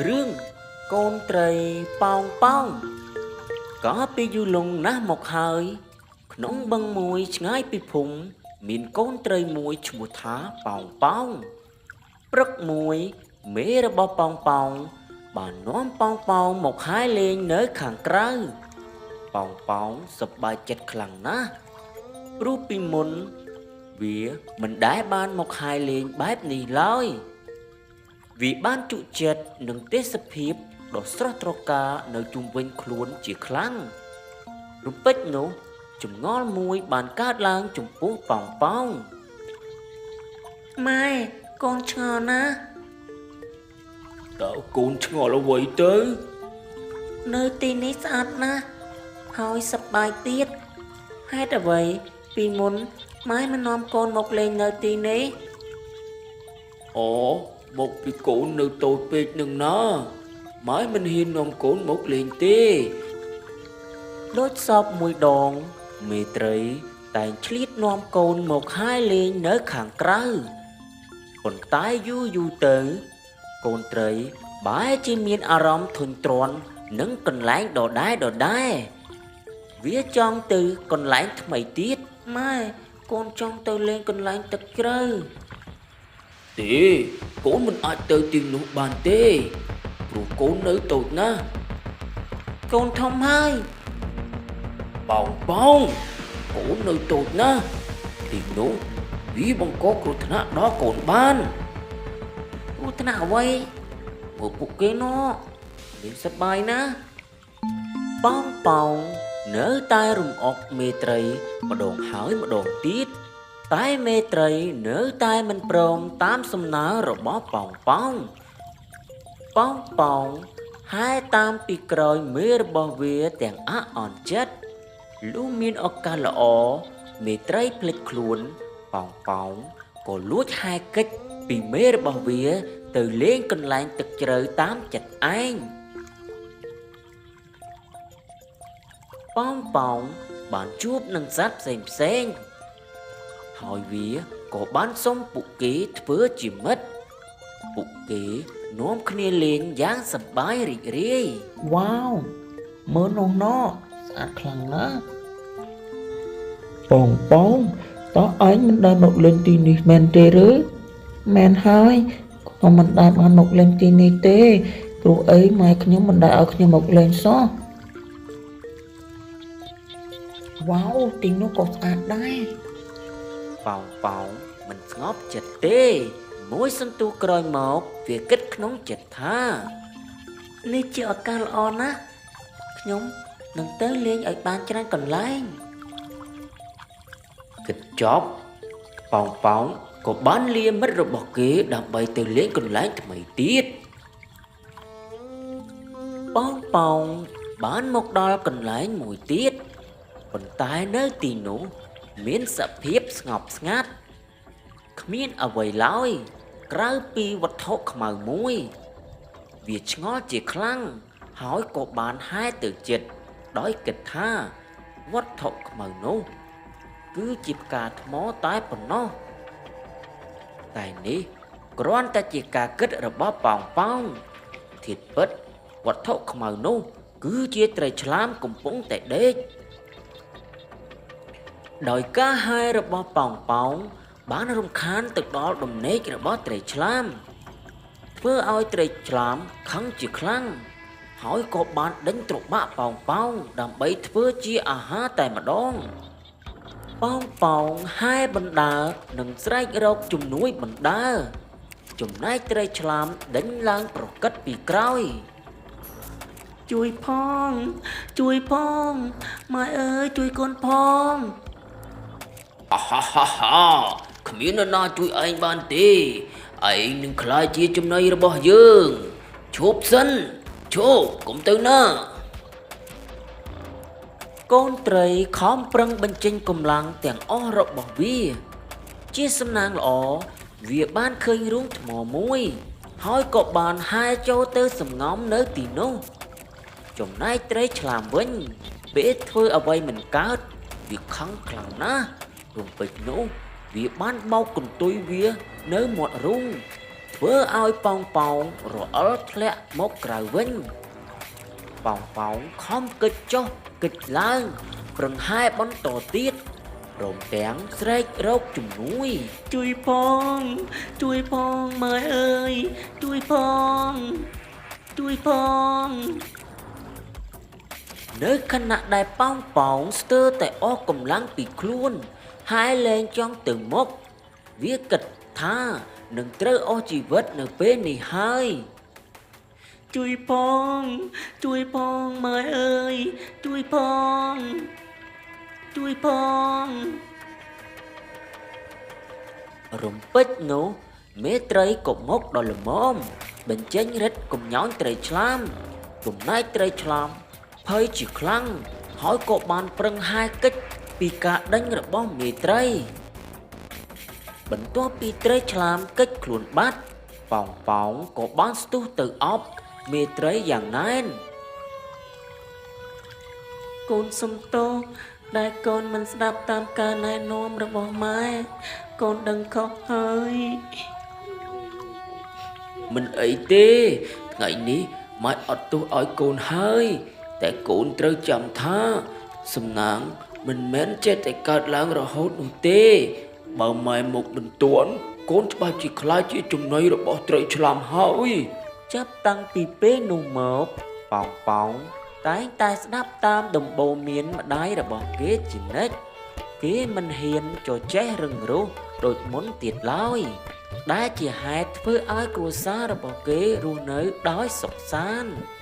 រឿងកូនត្រីប៉ោងប៉ោងកាលពីយូរលង់ណាស់មកហើយ ក្នុងបឹងមួយឆ្ងាយពីភូមិមានកូនត្រីមួយឈ្មោះថាប៉ោងប៉ោងព្រឹកមួយមេរបស់ប៉ោងប៉ោងបាននាំប៉ោងប៉ោងមកហែលេងនៅខាងក្រៅប៉ោងប៉ោងសប្បាយចិត្តខ្លាំងណាស់ព្រោះពីមុនវាមិនដែលបានមកហែលេងបែបនេះឡើយ វាបានជក់ចិត្តនឹងទេសភាពដ៏ស្រស់ត្រកាលនៅជុំវិញខ្លួនជាខ្លាំងរំពេចនោះចម្ងល់មួយបានកើតឡើងចំពោះប៉ោងប៉ោង ម៉ែកូនឆ្ងល់ណាស់ តើកូនឆ្ងល់អ្វីទៅ នៅទីនេះស្អាតណាស់ហើយសប្បាយទៀតហេតុអ្វីពីមុនម៉ែមិននាំកូនមកលេងនៅទីនេះ អូមកពីកូននៅតូចពេកនឹងណាម៉ែមិនហ៊ាននាំកូនមកលេងទេដូចសពមួយដងមេត្រីតែងឆ្លៀតនាំកូនមកហែលេងនៅខាងក្រៅប៉ុន្តែយូរយូរទៅ កូនត្រីបែរជាមានអារម្មណ៍ធុញទ្រាន់នឹងកន្លែងដដែលដដែលវាចង់ទៅកន្លែងថ្មីទៀត ម៉ែកូនចង់ទៅលេងកន្លែងទឹកជ្រៅ ទេកូនមិនអាចទៅទីនោះបានទេព្រោះកូននៅតូចណាស់ កូនធំហើយ ប៉ោងប៉ោងកូននៅតូចណាស់ទីនោះវាបង្កគ្រោះថ្នាក់ដល់កូនបាន គ្រោះថ្នាក់អ្វីមើលពួកគេនោះមានសប្បាយណាស់ ប៉ោងប៉ោងនៅតែរំអុកមេត្រីម្ដងហើយម្ដងទៀតតែមេត្រីនៅតែមិនព្រមតាមសំណើរបស់ប៉ោងប៉ោងប៉ោងប៉ោងហែតាមពីក្រោយមេរបស់វាទាំងអាក់អន់ចិត្តលុះមានឱកាសល្អមេត្រីភ្លេចខ្លួនប៉ោងប៉ោងក៏លួចហែកិច្ចពីមេរបស់វាទៅលេងកន្លែងទឹកជ្រៅតាមចិត្តឯងប៉ោងប៉ោងបានជួបនឹងសត្វផ្សេងផ្សេងហើយវាក៏បានសុំពួកគេធ្វើជាមិត្តពួកគេនាំគ្នាលេងយ៉ាងសប្បាយរីករាយ វ៉ាវមើលនោះណោះស្អាតខ្លាំងណាស់ ប៉ោងប៉ោងតើឯងមិនដែលមកលេងទីនេះមែនទេឬ មែនហើយខ្ញុំមិនដែលបានមកលេងទីនេះទេព្រោះអីម៉ែខ្ញុំមិនដែលឲ្យខ្ញុំមកលេងសោះវ៉ាវទីនោះក៏ស្អាតដែរ ប៉ោងប៉ោងមិនស្ងប់ចិត្តទេ មួយសន្ទុះក្រោយមកវាគិតក្នុងចិត្តថា នេះជាឱកាសល្អណាស់ខ្ញុំនឹងទៅលេងឲ្យបានច្រើនកន្លែង គិតចប់ប៉ោងប៉ោងក៏បានលាមិត្តរបស់គេដើម្បីទៅលេងកន្លែងថ្មីទៀតប៉ោងប៉ោងបានមកដល់កន្លែងមួយទៀតប៉ុន្តែនៅទីនោះមានសភាពស្ងប់ស្ងាត់គ្មានអ្វីឡើយក្រៅពីវត្ថុខ្មៅមួយ វាឆ្ងល់ជាខ្លាំងហើយក៏បានហែទៅចិត្តដោយគិតថាវត្ថុខ្មៅនោះគឺជាផ្កាថ្មតែប៉ុណ្ណោះតែនេះគ្រាន់តែជាការគិតរបស់ប៉ោងប៉ោងធាតុពិតវត្ថុខ្មៅនោះគឺជាត្រីឆ្លាមកំពុងតែដេកដោយការហែរបស់ប៉ោងប៉ោងបានរំខានទៅដល់ដំណេករបស់ត្រីឆ្លាមធ្វើឲ្យត្រីឆ្លាមខឹងជាខ្លាំងហើយក៏បានដេញត្របាក់ប៉ោងប៉ោងដើម្បីធ្វើជាអាហារតែម្ដងប៉ោងប៉ោងហែបណ្ដើនិងស្រែករកជំនួយបណ្ដើចំណែកត្រីឆ្លាមដេញឡើងប្រកិតពីក្រោយ ជួយផងជួយផងម៉ែអើយជួយកូនផង អាហាហាហាគ្មាននរណាជួយឯងបានទេឯងនឹងក្លាយជាចំណីរបស់យើងឈប់សិនឈប់កុំទៅណាកូនត្រីខំប្រឹងបញ្ចេញកម្លាំងទាំងអស់របស់វា ជាសំណាងល្អវាបានឃើញរូងថ្មមួយ ហើយក៏បានហែចូលទៅសំងំនៅទីនោះចំណែកត្រីឆ្លាមវិញពេលធ្វើអ្វីមិនកើតវាខឹងខ្លាំងណាស់រំពេចនោះវាបានបោកកន្ទុយវានៅមាត់រូងធ្ ធ្វើឲ្យប៉ោងប៉ោងរអិលធ្លាក់មកក្រៅវិញប៉ោងប៉ោងខំគិតចុះគិតឡើងប្រឹងហែបន្តទៀតព្រមទាំងស្រែករកជំនួយ ជួយផង ជួយផងម៉ែអើយជួយផង ជួយផង នៅខណៈដែលប៉ោងប៉ោងស្ទើរតែអស់កម្លាំងពីខ្លួនហើយលែងចង់ទៅមុខវាគិតថានឹងត្រូវអស់ជីវិតនៅពេលនេះហើយ ជួយផង ជួយផងម៉ែអើយជួយផង ជួយផង រំពេចនោះមេត្រីក៏មកដល់ល្មមបញ្ចេញរិទ្ធកំញោនត្រីឆ្លាមចំណែកត្រីឆ្លាមភ័យជាខ្លាំងហើយក៏បានប្រឹងហែកិច្ចពីការដេញរបស់មេត្រី បន្ទាប់ពីត្រីឆ្លាមកិច្ចខ្លួនបាត់ប៉ោងប៉ោងក៏បានស្ទុះទៅអបមេត្រីយ៉ាងណែន កូនសុំទោសដែលកូនមិនស្ដាប់តាមការណែនាំរបស់ម៉ែកូនដឹងខុសហើយ មិនអីទេថ្ងៃនេះម៉ែអត់ទោសឲ្យកូនហើយ តែកូនត្រូវចាំថា សំណាងមិនមែនចេះតែកើតឡើងរហូតនោះទេ បើម៉ែមកមិនទាន់កូនច្បាស់ជាខ្លាចជាចំណីរបស់ត្រីឆ្លាមហើយ ចាប់តាំងពីពេលនោះមកប៉ោងប៉ោងតែងតែស្ដាប់តាមដំបូន្មានម្ដាយរបស់គេជានិច្ចគេមិនហ៊ានចចេះរឹងរូសដូចមុនទៀតឡើយ ដែលជាហេតុធ្វើឲ្យគ្រួសាររបស់គេរស់នៅដោយសុខសាន្ត។